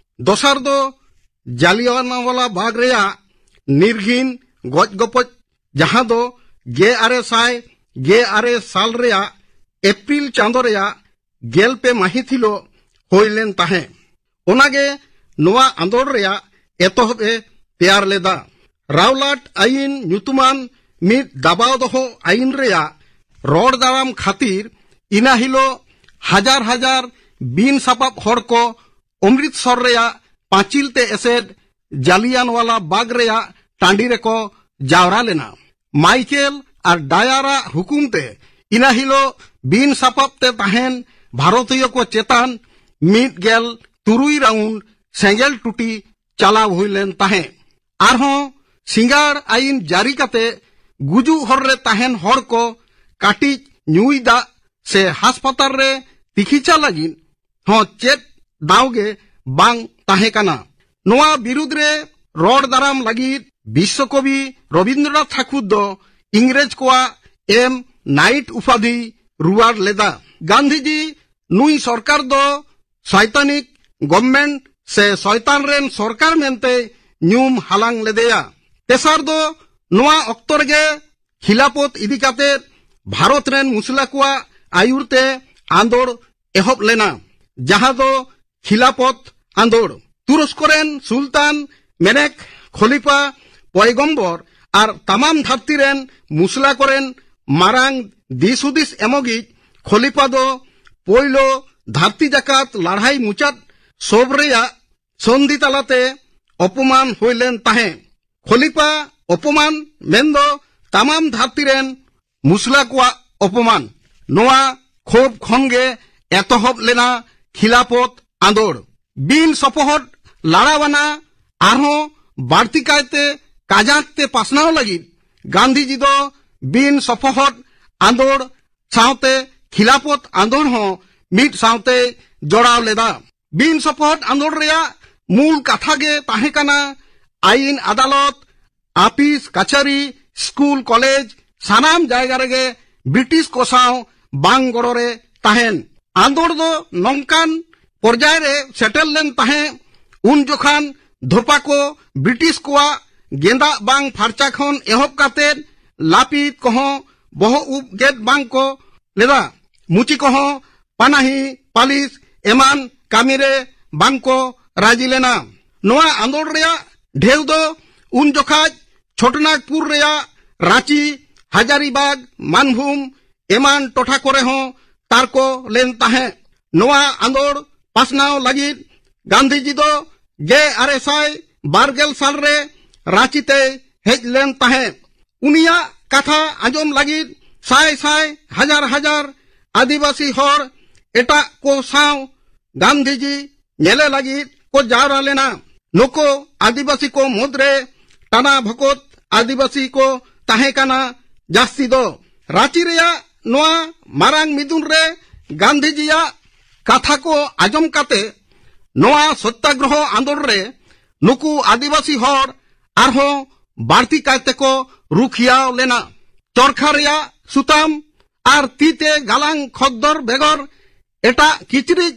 ᱫᱚᱥᱟᱨ ᱫᱚ ᱡᱟᱞᱤᱭᱟᱱᱣᱟᱞᱟ ᱵᱟᱜᱽ ᱨᱮᱭᱟᱜ ᱱᱤᱨᱜᱷᱤᱱ ᱜᱚᱡ ᱜᱚᱯᱚᱡ, ᱡᱟᱦᱟᱸ ᱫᱚ ᱜᱮ ᱟᱨᱮ ᱥᱟᱭ ᱜᱮ ᱟᱨᱮ ᱥᱟᱞ ᱨᱮᱭᱟᱜ ᱮᱯᱨᱤᱞ ᱪᱟᱸᱫᱚ ᱨᱮᱭᱟᱜ ᱜᱮᱞ ᱯᱮ ᱢᱟᱹᱦᱤᱛ ᱦᱤᱞᱳᱜ ᱦᱩᱭ ᱞᱮᱱ ᱛᱟᱦᱮᱸ᱾ ᱚᱱᱟᱜᱮ ᱱᱚᱣᱟ ᱟᱸᱫᱳᱲ ᱨᱮᱭᱟᱜ ᱮᱛᱚᱦᱚᱵ ᱮ ᱛᱮᱭᱟᱨ ᱞᱮᱫᱟ᱾ ᱨᱟᱣᱞᱟᱴ ᱟᱭᱤᱱ ᱧᱩᱛᱩᱢᱟᱱ ᱢᱤᱫ ᱫᱟᱵᱟᱣ ᱫᱚᱦᱚ ᱟᱭᱤᱱ ᱨᱮᱭᱟᱜ ᱨᱚᱲ ᱫᱟᱨᱟᱢ ᱠᱷᱟᱹᱛᱤᱨ ᱤᱱᱟᱹ ᱦᱤᱞᱳᱜ ᱦᱟᱡᱟᱨ ᱦᱟᱡᱟᱨ ᱵᱤᱱ ᱥᱟᱯᱟᱵ ᱦᱚᱲ ᱠᱚ ᱚᱢᱨᱤᱛᱥᱚᱨ ᱨᱮᱭᱟᱜ ᱯᱟᱹᱪᱤᱞ ᱛᱮ ᱮᱥᱮᱫ ᱡᱟᱞᱤᱭᱟᱱᱣᱟᱞᱟ ᱵᱟᱜᱽ ᱨᱮᱭᱟᱜ ᱴᱟᱺᱰᱤ ᱨᱮᱠᱚ ᱡᱟᱣᱨᱟ ᱞᱮᱱᱟ᱾ ᱢᱟᱭᱠᱮᱞ ᱟᱨ ᱰᱟᱭᱟᱨᱟᱜ ᱦᱩᱠᱩᱢ ᱛᱮ ᱤᱱᱟᱹ ᱦᱤᱞᱳᱜ ᱵᱤᱱ ᱥᱟᱯᱟᱵ ᱛᱮ ᱛᱟᱦᱮᱱ ᱵᱷᱟᱨᱚᱛᱤᱭᱚ ᱠᱚ ᱪᱮᱛᱟᱱ ᱢᱤᱫ ᱜᱮᱞ ᱛᱩᱨᱩᱭ ᱨᱟᱣᱩᱱᱰ ᱥᱮᱸᱜᱮᱞ ᱴᱩᱴᱤ ᱪᱟᱞᱟᱣ ᱦᱩᱭ ᱞᱮᱱ ᱛᱟᱦᱮᱸᱫ᱾ ᱟᱨᱦᱚᱸ ᱥᱤᱸᱜᱟᱲ ᱟᱭᱤᱱ ᱡᱟᱹᱨᱤ ᱠᱟᱛᱮ ᱜᱩᱡᱩᱜ ᱦᱚᱨ ᱨᱮ ᱛᱟᱦᱮᱱ ᱦᱚᱲ ᱠᱚ ᱠᱟᱹᱴᱤᱡ ᱧᱩᱭ ᱫᱟᱜ ᱥᱮ ᱦᱟᱥᱯᱟᱛᱟᱞ ᱨᱮ ᱛᱤᱠᱤᱪᱷᱟ ᱞᱟᱹᱜᱤᱫ ᱦᱚᱸ ᱪᱮᱫ ᱫᱟᱣ ᱜᱮ ᱵᱟᱝ ᱛᱟᱦᱮᱸ ᱠᱟᱱᱟ᱾ ᱱᱚᱣᱟ ᱵᱤᱨᱩᱫᱽ ᱨᱮ ᱨᱚᱲ ᱫᱟᱨᱟᱢ ᱞᱟᱹᱜᱤᱫ ᱵᱤᱥᱥᱚᱠᱚᱵᱤ ᱨᱚᱵᱤᱱᱫᱨᱚᱱᱟᱛᱷ ᱴᱷᱟᱠᱩᱨ ᱫᱚ ᱤᱝᱨᱮᱡᱽ ᱠᱚᱣᱟᱜ ᱮᱢ ᱱᱟᱭᱤᱴ ᱩᱯᱟᱫᱷᱤ ᱨᱩᱣᱟᱹᱲ ᱞᱮᱫᱟ᱾ ᱜᱟᱱᱫᱷᱤᱡᱤ ᱱᱩᱭ ᱥᱚᱨᱠᱟᱨ ᱫᱚ ᱥᱚᱭᱛᱟᱱᱤᱠ ᱜᱚᱵᱷᱢᱮᱱᱴ ᱥᱮ ᱥᱚᱭᱛᱟᱱ ᱨᱮᱱ ᱥᱚᱨᱠᱟᱨ ᱢᱮᱱᱛᱮ ᱧᱩᱢ ᱦᱟᱞᱟᱝ ᱞᱮᱫᱮᱭᱟ᱾ ᱛᱮᱥᱟᱨ ᱫᱚ ᱱᱚᱣᱟ ᱚᱠᱛᱚ ᱨᱮᱜᱮ ᱠᱷᱤᱞᱟᱯᱚᱛ ᱤᱫᱤ ᱠᱟᱛᱮ ᱵᱷᱟᱨᱚᱛ ᱨᱮᱱ ᱢᱩᱥᱞᱟ ᱠᱚᱣᱟᱜ ᱟᱭᱩᱨ ᱛᱮ ᱟᱸᱫᱳᱲ ᱮᱦᱚᱵ ᱞᱮᱱᱟ, ᱡᱟᱦᱟᱸ ᱫᱚ ᱠᱷᱤᱞᱟᱯᱚᱛ ᱟᱸᱫᱳᱲ᱾ ᱛᱩᱨᱚᱥᱠᱚ ᱨᱮᱱ ᱥᱩᱞᱛᱟᱱ ᱢᱮᱱᱮᱠ ᱠᱷᱚᱞᱤᱯᱟ ᱯᱚᱭᱜᱚᱢᱵᱚᱨ ᱟᱨ ᱛᱟᱢᱟᱢ ᱫᱷᱟᱹᱨᱛᱤ ᱨᱮᱱ ᱢᱩᱥᱞᱟ ᱠᱚᱨᱮᱱ ᱢᱟᱨᱟᱝ ᱫᱤᱥ ᱦᱩᱫᱤᱥ ᱮᱢᱚᱜᱤᱡ ᱠᱷᱚᱞᱤᱯᱟ ᱫᱚ ᱯᱳᱭᱞᱳ ᱫᱷᱟᱹᱨᱛᱤ ᱡᱟᱠᱟᱛ ᱞᱟᱲᱦᱟᱭ ᱢᱩᱪᱟᱹᱫ ᱥᱳᱵ ᱨᱮᱭᱟᱜ ᱥᱚᱱᱫᱷᱤ ᱛᱟᱞᱟᱛᱮ ᱚᱯᱚᱢᱟᱱ ᱦᱩᱭ ᱞᱮᱱ ᱛᱟᱦᱮᱸ᱾ ᱠᱷᱚᱞᱤᱯᱟ ᱚᱯᱚᱢᱟᱱ ᱢᱮᱱᱫᱚ ᱛᱟᱢᱟᱢ ᱫᱷᱟᱹᱨᱛᱤ ᱨᱮᱱ ᱢᱩᱥᱞᱟ ᱠᱚᱣᱟᱜ ᱚᱯᱚᱢᱟᱱ᱾ ᱱᱚᱣᱟ ᱠᱷᱳᱵ ᱠᱷᱚᱱ ᱜᱮ ᱮᱛᱚᱦᱚᱵ ᱞᱮᱱᱟ ᱠᱷᱤᱞᱟᱯᱚᱛ ᱟᱸᱫᱳᱲ᱾ ᱵᱤᱱ ᱥᱚᱯᱚᱦᱚᱫ ᱞᱟᱲᱟᱣᱟᱱᱟ ᱟᱨᱦᱚᱸ ᱵᱟᱹᱲᱛᱤ ᱠᱟᱭᱛᱮ ᱠᱟᱡᱟᱠ ᱛᱮ ᱯᱟᱥᱱᱟᱣ ᱞᱟᱹᱜᱤᱫ ᱜᱟᱱᱫᱷᱤᱡᱤ ᱫᱚ ᱵᱤᱱ ᱥᱚᱯᱚᱦᱚᱫ ᱟᱸᱫᱳᱲ ᱥᱟᱶᱛᱮ ᱠᱷᱤᱞᱟᱯᱚᱛ ᱟᱸᱫᱳᱲ ᱦᱚᱸ ᱢᱤᱫ ᱥᱟᱶᱛᱮ ᱡᱚᱲᱟᱣ ᱞᱮᱫᱟ᱾ ᱵᱤᱱ ᱥᱚᱯᱚᱦᱚᱫ ᱟᱸᱫᱳᱲ ᱨᱮᱭᱟᱜ ᱢᱩᱞ ᱠᱟᱛᱷᱟ ᱜᱮ ᱛᱟᱦᱮᱸ ᱠᱟᱱᱟ ᱟᱭᱤᱱ ᱟᱫᱟᱞᱚᱛ, ᱟᱯᱤᱥ ᱠᱟᱪᱷᱟᱨᱤ, ᱥᱠᱩᱞ ᱠᱚᱞᱮᱡᱽ, ᱥᱟᱱᱟᱢ ᱡᱟᱭᱜᱟ ᱨᱮᱜᱮ ᱵᱨᱤᱴᱤᱥ ᱠᱚ ᱥᱟᱶ ᱵᱟᱝ ᱜᱚᱲᱚ ᱨᱮ ᱛᱟᱦᱮᱱ᱾ ᱟᱸᱫᱳᱲ ᱫᱚ ᱱᱚᱝᱠᱟᱱ ᱯᱚᱨᱡᱟᱭ ᱨᱮ ᱥᱮᱴᱮᱨ ᱞᱮᱱ ᱛᱟᱦᱮᱸ, ᱩᱱ ᱡᱚᱠᱷᱟᱱ ᱫᱷᱳᱯᱟ ᱠᱚ ᱵᱨᱤᱴᱤᱥ ᱠᱚᱣᱟᱜ ᱜᱮᱸᱫᱟᱜ ᱵᱟᱝ ᱯᱷᱟᱨᱪᱟ ᱠᱷᱚᱱ ᱮᱦᱚᱵ ᱠᱟᱛᱮ ᱞᱟᱹᱯᱤᱛ ᱠᱚᱦᱚᱸ ᱵᱚᱦᱚᱜ ᱩᱵ ᱜᱮᱫ ᱵᱟᱝ ᱠᱚ ᱞᱮᱫᱟ᱾ ᱢᱩᱪᱤ ᱠᱚᱦᱚᱸ ᱯᱟᱱᱟᱦᱤ, ᱯᱟᱹᱞᱤᱥ ᱮᱢᱟᱱ ᱠᱟᱹᱢᱤ ᱨᱮ ᱵᱟᱝ ᱠᱚ ᱨᱟᱹᱡᱤ ᱞᱮᱱᱟ᱾ ᱱᱚᱣᱟ ᱟᱸᱫᱳᱲ ᱨᱮᱭᱟᱜ ᱰᱷᱮᱣ ᱫᱚ ᱩᱱ ᱡᱚᱠᱷᱟᱡ ᱪᱷᱳᱴᱚᱱᱟᱜᱽᱯᱩᱨ ᱨᱮᱭᱟᱜ ᱨᱟᱸᱪᱤ, ᱦᱟᱡᱟᱨᱤᱵᱟᱜᱽ, ᱢᱟᱱᱵᱷᱩᱢ ᱮᱢᱟᱱ ᱴᱚᱴᱷᱟ ᱠᱚᱨᱮ ᱦᱚᱸ ᱛᱟᱨᱠᱚ ᱞᱮᱱ ᱛᱟᱦᱮᱸᱫ᱾ ᱱᱚᱣᱟ ᱟᱸᱫᱳᱲ ᱯᱟᱥᱱᱟᱣ ᱞᱟᱹᱜᱤᱫ ᱜᱟᱱᱫᱷᱤᱡᱤ ᱫᱚ ᱜᱮᱞ ᱟᱨᱮ ᱥᱟᱭ ᱵᱟᱨ ᱜᱮᱞ ᱥᱟᱞ ᱨᱮ ᱨᱟᱸᱪᱤ ᱛᱮᱭ ᱦᱮᱡ ᱞᱮᱱ ᱛᱟᱦᱮᱸᱫ᱾ ᱩᱱᱤᱭᱟᱜ ᱠᱟᱛᱷᱟ ᱟᱸᱡᱚᱢ ᱞᱟᱹᱜᱤᱫ ᱥᱟᱭ ᱥᱟᱭ ᱦᱟᱡᱟᱨ ᱦᱟᱡᱟᱨ ᱟᱹᱫᱤᱵᱟᱹᱥᱤ ᱦᱚᱲ ᱮᱴᱟᱜ ᱠᱚ ᱥᱟᱶ ᱜᱟᱱᱫᱷᱤᱡᱤ ᱧᱮᱞᱮ ᱞᱟᱹᱜᱤᱫ ᱠᱚ ᱡᱟᱣᱨᱟ ᱞᱮᱱᱟ᱾ ᱱᱩᱠᱩ ᱟᱹᱫᱤᱵᱟᱹᱥᱤ ᱠᱚ ᱢᱩᱫᱽᱨᱮ ᱴᱟᱱᱟ ᱵᱷᱚᱠᱚᱛ ᱟᱹᱫᱤᱵᱟᱹᱥᱤ ᱠᱚ ᱛᱟᱦᱮᱸ ᱠᱟᱱᱟ ᱡᱟᱹᱥᱛᱤ ᱫᱚ᱾ ᱨᱟᱸᱪᱤ ᱨᱮᱭᱟᱜ ᱱᱚᱣᱟ ᱢᱟᱨᱟᱝ ᱢᱤᱫᱩᱱ ᱨᱮ ᱜᱟᱱᱫᱷᱤᱡᱤᱭᱟᱜ ᱠᱟᱛᱷᱟ ᱠᱚ ᱟᱸᱡᱚᱢ ᱠᱟᱛᱮ ᱱᱚᱣᱟ ᱥᱚᱛᱭᱟᱜᱨᱚᱦᱚ ᱟᱸᱫᱳᱲ ᱨᱮ ᱱᱩᱠᱩ ᱟᱹᱫᱤᱵᱟᱹᱥᱤ ᱦᱚᱲ ᱟᱨᱦᱚᱸ ᱵᱟᱹᱲᱛᱤ ᱠᱟᱭᱛᱮ ᱠᱚ ᱨᱩᱠᱷᱤᱭᱟᱹᱣ ᱞᱮᱱᱟ᱾ ᱪᱚᱨᱠᱷᱟ ᱨᱮᱭᱟᱜ ᱥᱩᱛᱟᱢ ᱟᱨ ᱛᱤ ᱛᱮ ᱜᱟᱞᱟᱝ ᱠᱷᱚᱫᱽᱫᱚᱨ ᱵᱮᱜᱚᱨ ᱮᱴᱟᱜ ᱠᱤᱪᱨᱤᱡ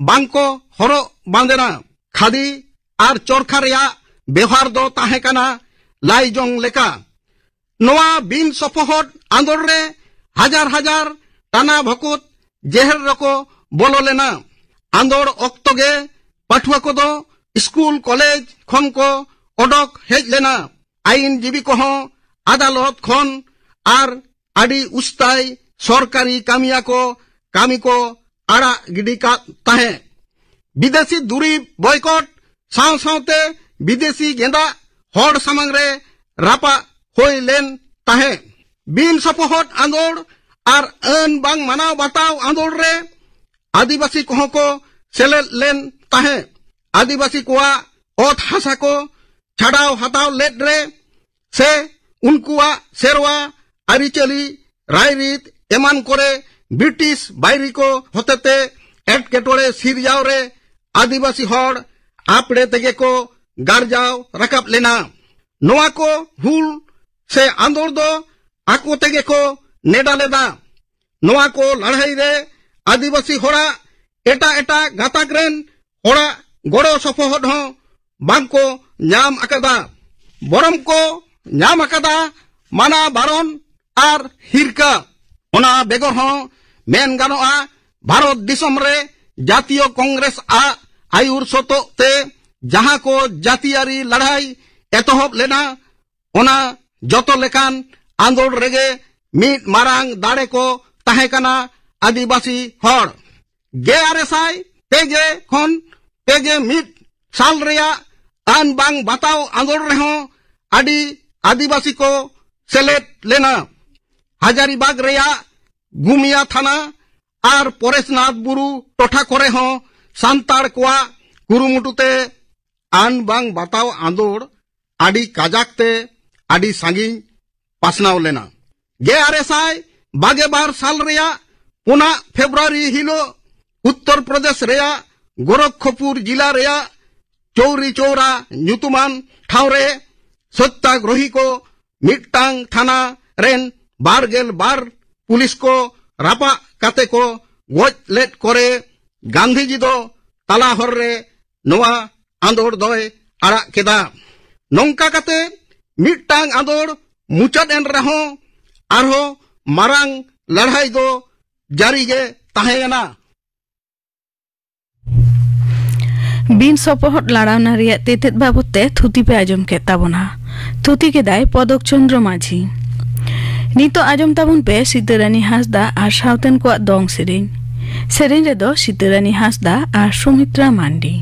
ᱵᱟᱝ ᱠᱚ ᱦᱚᱨᱚᱜ ᱵᱟᱸᱫᱮᱱᱟ᱾ ᱠᱷᱟᱫᱤ ᱟᱨ ᱪᱚᱨᱠᱷᱟ ᱨᱮᱭᱟᱜ ᱵᱮᱣᱦᱟᱨ ᱫᱚ ᱛᱟᱦᱮᱸ ᱠᱟᱱᱟ ᱞᱟᱭᱡᱚᱝ ᱞᱮᱠᱟ᱾ ᱱᱚᱣᱟ ᱵᱤᱱ ᱥᱚᱯᱚᱦᱚᱫ ᱟᱸᱫᱳᱲ ᱨᱮ ᱦᱟᱡᱟᱨ ᱦᱟᱡᱟᱨ ᱴᱟᱱᱟ ᱵᱷᱚᱠᱩᱛ ᱡᱮᱦᱮᱞ ᱨᱮᱠᱚ ᱵᱚᱞᱚ ᱞᱮᱱᱟ᱾ ᱟᱸᱫᱳᱲ ᱚᱠᱛᱚ ᱜᱮ ᱯᱟᱹᱴᱷᱩᱣᱟᱹ ᱠᱚᱫᱚ ᱥᱠᱩᱞ ᱠᱚᱞᱮᱡᱽ ᱠᱷᱚᱱ ᱠᱚ ᱚᱰᱚᱠ ᱦᱮᱡ ᱞᱮᱱᱟ᱾ ᱟᱹᱭᱤᱱ ᱡᱤᱵᱤ ᱠᱚᱦᱚᱸ ᱟᱫᱟᱞᱚᱛ ᱠᱷᱚᱱ ᱟᱨ ᱟᱹᱰᱤ ᱩᱥᱛᱟᱭ ᱥᱚᱨᱠᱟᱨᱤ ᱠᱟᱹᱢᱤᱭᱟᱹ ᱠᱚ ᱠᱟᱹᱢᱤ ᱠᱚ ᱟᱲᱟᱜ ᱜᱤᱰᱤ ᱠᱟᱫ ᱛᱟᱦᱮᱸ᱾ ᱵᱤᱫᱮᱥᱤ ᱫᱩᱨᱤᱵ ᱵᱚᱭᱠᱚᱴ ᱥᱟᱶ ᱥᱟᱶᱛᱮ ᱵᱤᱫᱮᱥᱤ ᱜᱮᱸᱫᱟᱜ ᱦᱚᱲ ᱥᱟᱢᱟᱝ ᱨᱮ ᱨᱟᱯᱟᱜ ᱦᱩᱭ ᱞᱮᱱ ᱛᱟᱦᱮᱸ᱾ ᱵᱤᱱ ᱥᱚᱯᱚᱦᱚᱫ ᱟᱸᱫᱳᱲ ᱟᱨ ᱟᱹᱱ ᱵᱟᱝ ᱢᱟᱱᱟᱣ ᱵᱟᱛᱟᱣ ᱟᱸᱫᱳᱲ ᱨᱮ ᱟᱹᱫᱤᱵᱟᱹᱥᱤ ᱠᱚᱦᱚᱸ ᱠᱚ ᱥᱮᱞᱮᱫ ᱞᱮᱱ ᱛᱟᱦᱮᱸ᱾ ᱟᱹᱫᱤᱵᱟᱹᱥᱤ ᱠᱚᱣᱟᱜ ᱚᱛ ᱦᱟᱥᱟ ᱠᱚ ᱪᱷᱟᱰᱟᱣ ᱦᱟᱛᱟᱣ ᱞᱮᱫ ᱨᱮ ᱥᱮ ᱩᱱᱠᱩᱣᱟᱜ ᱥᱮᱨᱣᱟ, ᱟᱹᱨᱤᱪᱟᱹᱞᱤ, ᱨᱟᱭᱨᱤᱛ ᱮᱢᱟᱱ ᱠᱚᱨᱮ ᱵᱨᱤᱴᱤᱥ ᱵᱟᱹᱭᱨᱤ ᱠᱚ ᱦᱚᱛᱮᱛᱮ ᱮᱴᱠᱮᱴᱚᱬᱮ ᱥᱤᱨᱡᱟᱣ ᱨᱮ ᱟᱹᱫᱤᱵᱟᱹᱥᱤ ᱦᱚᱲ ᱟᱯᱲᱮ ᱛᱮᱜᱮ ᱠᱚ ᱜᱟᱨᱡᱟᱣ ᱨᱟᱠᱟᱵ ᱞᱮᱱᱟ᱾ ᱱᱚᱣᱟ ᱠᱚ ᱦᱩᱞ ᱥᱮ ᱟᱸᱫᱳᱲ ᱫᱚ ᱟᱠᱚ ᱛᱮᱜᱮ ᱠᱚ ᱱᱮᱰᱟ ᱞᱮᱫᱟ᱾ ᱱᱚᱣᱟ ᱠᱚ ᱞᱟᱹᱲᱦᱟᱹᱭ ᱨᱮ ᱟᱹᱫᱤᱵᱟᱹᱥᱤ ᱦᱚᱲᱟᱜ ᱮᱴᱟᱜ ᱮᱴᱟᱜ ᱜᱟᱛᱟᱠ ᱨᱮᱱ ᱦᱚᱲᱟᱜ ᱜᱚᱲᱚ ᱥᱚᱯᱚᱦᱚᱫ ᱦᱚᱸ ᱵᱟᱝ ᱠᱚ ᱧᱟᱢ ᱟᱠᱟᱫᱟ᱾ ᱵᱚᱨᱚᱢ ᱠᱚ ᱧᱟᱢ ᱟᱠᱟᱫᱟ ᱢᱟᱱᱟ ᱵᱟᱨᱚᱱ ᱟᱨ ᱦᱤᱨᱠᱟᱹ᱾ ᱚᱱᱟ ᱵᱮᱜᱚᱨ ᱦᱚᱸ ᱢᱮᱱ ᱜᱟᱱᱚᱜᱼᱟ, ᱵᱷᱟᱨᱚᱛ ᱫᱤᱥᱚᱢ ᱨᱮ ᱡᱟᱛᱤᱭᱚ ᱠᱚᱝᱜᱨᱮᱥ ᱟᱜ ᱟᱹᱭᱩᱨ ᱥᱚᱛᱚᱜ ᱛᱮ ᱡᱟᱦᱟᱸ ᱠᱚ ᱡᱟᱹᱛᱤᱭᱟᱹᱨᱤ ᱞᱟᱹᱲᱦᱟᱹᱭ ᱮᱛᱚᱦᱚᱵ ᱞᱮᱱᱟ, ᱚᱱᱟ ᱡᱚᱛᱚ ᱞᱮᱠᱟᱱ ᱟᱸᱫᱳᱲ ᱨᱮᱜᱮ ᱢᱤᱫ ᱢᱟᱨᱟᱝ ᱫᱟᱲᱮ ᱠᱚ ᱛᱟᱦᱮᱸ ᱠᱟᱱᱟ ᱟᱹᱫᱤᱵᱟᱹᱥᱤ ᱦᱚᱲ᱾ ᱜᱮᱞ ᱟᱨᱮ ᱥᱟᱭ ᱯᱮ ᱜᱮᱞ ᱠᱷᱚᱱ ᱯᱮ ᱜᱮᱞ ᱢᱤᱫ ᱥᱟᱞ ᱨᱮᱭᱟᱜ ᱟᱹᱱ ᱵᱟᱝ ᱵᱟᱛᱟᱣ ᱟᱸᱫᱳᱲ ᱨᱮᱦᱚᱸ ᱟᱹᱰᱤ ᱟᱹᱫᱤᱵᱟᱹᱥᱤ ᱠᱚ ᱥᱮᱞᱮᱫ ᱞᱮᱱᱟ᱾ ᱦᱟᱡᱟᱨᱤᱵᱟᱜᱽ ᱨᱮᱭᱟᱜ ᱜᱩᱢᱤᱭᱟ ᱛᱷᱟᱱᱟ ᱟᱨ ᱯᱚᱨᱮᱥᱱᱟᱛᱷ ᱵᱩᱨᱩ ᱴᱚᱴᱷᱟ ᱠᱚᱨᱮ ᱦᱚᱸ ᱥᱟᱱᱛᱟᱲ ᱠᱚᱣᱟᱜ ᱠᱩᱨᱩᱢᱩᱴᱩ ᱛᱮ ᱟᱹᱱ ᱵᱟᱝ ᱵᱟᱛᱟᱣ ᱟᱸᱫᱳᱲ ᱟᱹᱰᱤ ᱠᱟᱡᱟᱠ ᱛᱮ ᱟᱹᱰᱤ ᱥᱟᱺᱜᱤᱧ ᱯᱟᱥᱱᱟᱣ ᱞᱮᱱᱟ᱾ ᱜᱮᱞ ᱟᱨᱮ ᱥᱟᱭ ᱵᱟᱜᱮ ᱵᱟᱨ ᱥᱟᱞ ᱨᱮᱭᱟᱜ ᱯᱩᱱᱟᱜ ᱯᱷᱮᱵᱽᱨᱩᱣᱟᱨᱤ ᱦᱤᱞᱳᱜ ᱩᱛᱛᱚᱨ ᱯᱨᱚᱫᱮᱥ ᱨᱮᱭᱟᱜ ᱜᱳᱨᱚᱠᱷᱯᱩᱨ ᱡᱤᱞᱟ ᱨᱮᱭᱟᱜ ᱪᱳᱣᱨᱤ ᱪᱳᱣᱨᱟ ᱧᱩᱛᱩᱢᱟᱱ ᱴᱷᱟᱶ ᱨᱮ ᱥᱚᱛᱛᱟᱜᱨᱚᱦᱤ ᱠᱚ ᱢᱤᱫᱴᱟᱝ ᱛᱷᱟᱱᱟ ᱨᱮᱱ ᱵᱟᱨ ᱜᱮᱞ ᱵᱟᱨ ᱯᱩᱞᱤᱥ ᱠᱚ ᱨᱟᱯᱟᱜ ᱠᱟᱛᱮ ᱠᱚ ᱜᱚᱡ ᱞᱮᱫ ᱠᱚᱨᱮ ᱜᱟᱱᱫᱷᱤᱡᱤ ᱫᱚ ᱛᱟᱞᱟ ᱦᱚᱨ ᱨᱮ ᱱᱚᱣᱟ ᱟᱸᱫᱳᱲ ᱫᱚᱭ ᱟᱲᱟᱜ ᱠᱮᱫᱟ᱾ ᱱᱚᱝᱠᱟ ᱠᱟᱛᱮ ᱢᱤᱫᱴᱟᱝ ᱟᱸᱫᱳᱲ ᱢᱩᱪᱟᱹᱫ ᱮᱱ ᱨᱮᱦᱚᱸ ᱟᱨᱦᱚᱸ ᱢᱟᱨᱟᱝ ᱞᱟᱹᱲᱦᱟᱹᱭ ᱫᱚ ᱡᱟᱹᱨᱤ ᱜᱮ ᱛᱟᱦᱮᱸᱭᱮᱱᱟ᱾ ᱵᱤᱱ ᱥᱚᱯᱚᱦᱚᱫ ᱞᱟᱲᱟᱣᱱᱟ ᱨᱮᱭᱟᱜ ᱛᱮᱛᱮᱫ ᱵᱟᱵᱚᱫ ᱛᱮ ᱛᱷᱩᱛᱤ ᱯᱮ ᱟᱸᱡᱚᱢ ᱠᱮᱫ ᱛᱟᱵᱚᱱᱟ᱾ ᱛᱷᱩᱛᱤ ᱠᱮᱫᱟᱭ ᱯᱚᱫᱚᱠ ᱪᱚᱱᱫᱨᱚ ᱢᱟᱹᱡᱷᱤ᱾ ᱱᱤᱛᱚᱜ ᱟᱸᱡᱚᱢ ᱛᱟᱵᱚᱱ ᱯᱮ ᱥᱤᱛᱟᱹ ᱨᱟᱱᱤ ᱦᱟᱸᱥᱫᱟ ᱟᱨ ᱥᱟᱶᱛᱮᱱ ᱠᱚᱣᱟᱜ ᱫᱚᱝ ᱥᱮᱨᱮᱧ᱾ ᱥᱮᱨᱮᱧ ᱨᱮᱫᱚ ᱥᱤᱛᱟᱹ ᱨᱟᱱᱤ ᱦᱟᱸᱥᱫᱟ ᱟᱨ ᱥᱩᱢᱤᱛᱨᱟ ᱢᱟᱱᱰᱤ᱾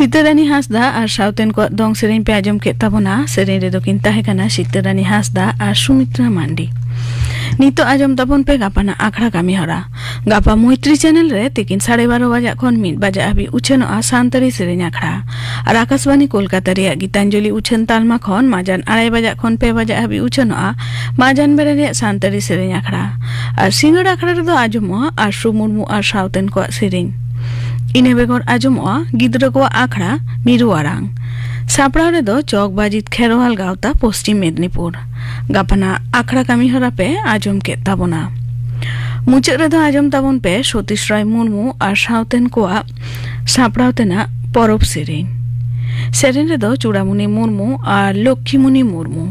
ᱥᱤᱛᱟᱹᱨᱟᱱᱤ ᱦᱟᱸᱥᱫᱟ ᱟᱨ ᱥᱟᱶᱛᱮᱱ ᱠᱚᱣᱟᱜ ᱫᱚᱝ ᱥᱮᱨᱮᱧ ᱯᱮ ᱟᱸᱡᱚᱢ ᱠᱮᱫ ᱛᱟᱵᱚᱱᱟ᱾ ᱥᱮᱨᱮᱧ ᱨᱮᱫᱚ ᱠᱤᱱ ᱛᱟᱦᱮᱸ ᱠᱟᱱᱟ ᱥᱤᱛᱟᱹᱨᱟᱱᱤ ᱦᱟᱸᱥᱫᱟ ᱟᱨ ᱥᱩᱢᱤᱛᱨᱟ ᱢᱟᱱᱰᱤ᱾ ᱱᱤᱛᱚᱜ ᱟᱸᱡᱚᱢ ᱛᱟᱵᱚᱱ ᱯᱮ ᱜᱟᱯᱟᱱᱟᱜ ᱟᱠᱷᱲᱟ ᱠᱟᱹᱢᱤ ᱦᱚᱨᱟ᱾ ᱜᱟᱯᱟ ᱢᱚᱭᱛᱨᱤ ᱪᱮᱱᱮᱞ ᱨᱮ ᱛᱤᱠᱤᱱ ᱥᱟᱲᱮ ᱵᱟᱨᱚ ᱵᱟᱡᱟᱜ ᱠᱷᱚᱱ ᱢᱤᱫ ᱵᱟᱡᱟᱜ ᱦᱟᱹᱵᱤᱡ ᱩᱪᱷᱟᱹᱱᱚᱜᱼᱟ ᱥᱟᱱᱛᱟᱲᱤ ᱥᱮᱨᱮᱧ ᱟᱠᱷᱲᱟ᱾ ᱟᱨ ᱟᱠᱟᱥᱵᱟᱱᱤ ᱠᱳᱞᱠᱟᱛᱟ ᱨᱮᱭᱟᱜ ᱜᱤᱛᱟᱧᱡᱚᱞᱤ ᱩᱪᱷᱟᱹᱱ ᱛᱟᱞᱢᱟ ᱠᱷᱚᱱ ᱢᱟᱡᱟᱱ ᱟᱲᱟᱭ ᱵᱟᱡᱟᱜ ᱠᱷᱚᱱ ᱯᱮ ᱵᱟᱡᱟᱜ ᱦᱟᱹᱵᱤᱡ ᱩᱪᱷᱟᱹᱱᱚᱜᱼᱟ ᱢᱟᱡᱟᱱ ᱵᱮᱲᱟ ᱨᱮᱭᱟᱜ ᱥᱟᱱᱛᱟᱲᱤ ᱥᱮᱨᱮᱧ ᱟᱠᱷᱲᱟ᱾ ᱟᱨ ᱥᱤᱸᱜᱟᱹᱲ ᱟᱠᱷᱲᱟ ᱨᱮᱫᱚ ᱟᱸᱡᱚᱢᱚᱜᱼᱟ ᱟᱨᱥᱩ ᱢᱩᱨᱢᱩ ᱟᱨ ᱥᱟᱶᱛᱮᱱ ᱠᱚᱣᱟᱜ ᱥᱮᱨᱮᱧ᱾ ᱤᱱᱟᱹ ᱵᱮᱜᱚᱨ ᱟᱸᱡᱚᱢᱚᱜᱼᱟ ᱜᱤᱫᱽᱨᱟᱹ ᱠᱚᱣᱟᱜ ᱟᱠᱷᱲᱟ ᱢᱤᱨᱩ ᱟᱲᱟᱝ᱾ ᱥᱟᱯᱲᱟᱣ ᱨᱮᱫᱚ ᱪᱚᱠ ᱵᱟᱡᱤᱛ ᱠᱷᱮᱨᱣᱟᱞ ᱜᱟᱶᱛᱟ, ᱯᱚᱥᱪᱤᱢ ᱢᱮᱫᱽᱱᱤᱯᱩᱨ᱾ ᱜᱟᱯᱟᱱᱟᱜ ᱟᱠᱷᱲᱟ ᱠᱟᱹᱢᱤ ᱦᱚᱨᱟ ᱯᱮ ᱟᱸᱡᱚᱢ ᱠᱮᱫ ᱛᱟᱵᱚᱱᱟ᱾ ᱢᱩᱪᱟᱹᱫ ᱨᱮᱫᱚ ᱟᱸᱡᱚᱢ ᱛᱟᱵᱚᱱ ᱯᱮ ᱥᱚᱛᱤᱥ ᱨᱟᱭ ᱢᱩᱨᱢᱩ ᱟᱨ ᱥᱟᱶᱛᱮᱱ ᱠᱚᱣᱟᱜ ᱥᱟᱯᱲᱟᱣ ᱛᱮᱱᱟᱜ ᱯᱚᱨᱚᱵᱽ ᱥᱮᱨᱮᱧ᱾ ᱥᱮᱨᱮᱧ ᱨᱮᱫᱚ ᱪᱩᱲᱟᱢᱩᱱᱤ ᱢᱩᱨᱢᱩ ᱟᱨ ᱞᱚᱠᱠᱷᱤᱢᱩᱱᱤ ᱢᱩᱨᱢᱩ᱾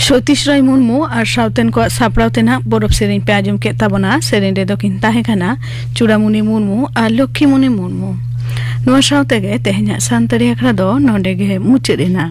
ᱡᱳᱛᱤᱥ ᱨᱟᱭ ᱢᱩᱨᱢᱩ ᱟᱨ ᱥᱟᱶᱛᱮᱱ ᱠᱚᱣᱟᱜ ᱥᱟᱯᱲᱟᱣ ᱛᱮ ᱱᱟᱜ ᱯᱚᱨᱚᱵᱽ ᱥᱮᱨᱮᱧ ᱯᱮ ᱟᱸᱡᱚᱢ ᱠᱮᱫ ᱛᱟᱵᱚᱱᱟ᱾ ᱥᱮᱨᱮᱧ ᱨᱮᱫᱚ ᱠᱤᱱ ᱛᱟᱦᱮᱸ ᱠᱟᱱᱟ ᱪᱩᱲᱟᱢᱩᱱᱤ ᱢᱩᱨᱢᱩ ᱟᱨ ᱞᱚᱠᱠᱷᱤᱢᱩᱱᱤ ᱢᱩᱨᱢᱩ᱾ ᱱᱚᱣᱟ ᱥᱟᱶ ᱛᱮᱜᱮ ᱛᱮᱦᱮᱧᱟᱜ ᱥᱟᱱᱛᱟᱲᱤ ᱟᱠᱷᱲᱟ ᱫᱚ ᱱᱚᱰᱮ ᱜᱮ ᱢᱩᱪᱟᱹᱫ ᱮᱱᱟ᱾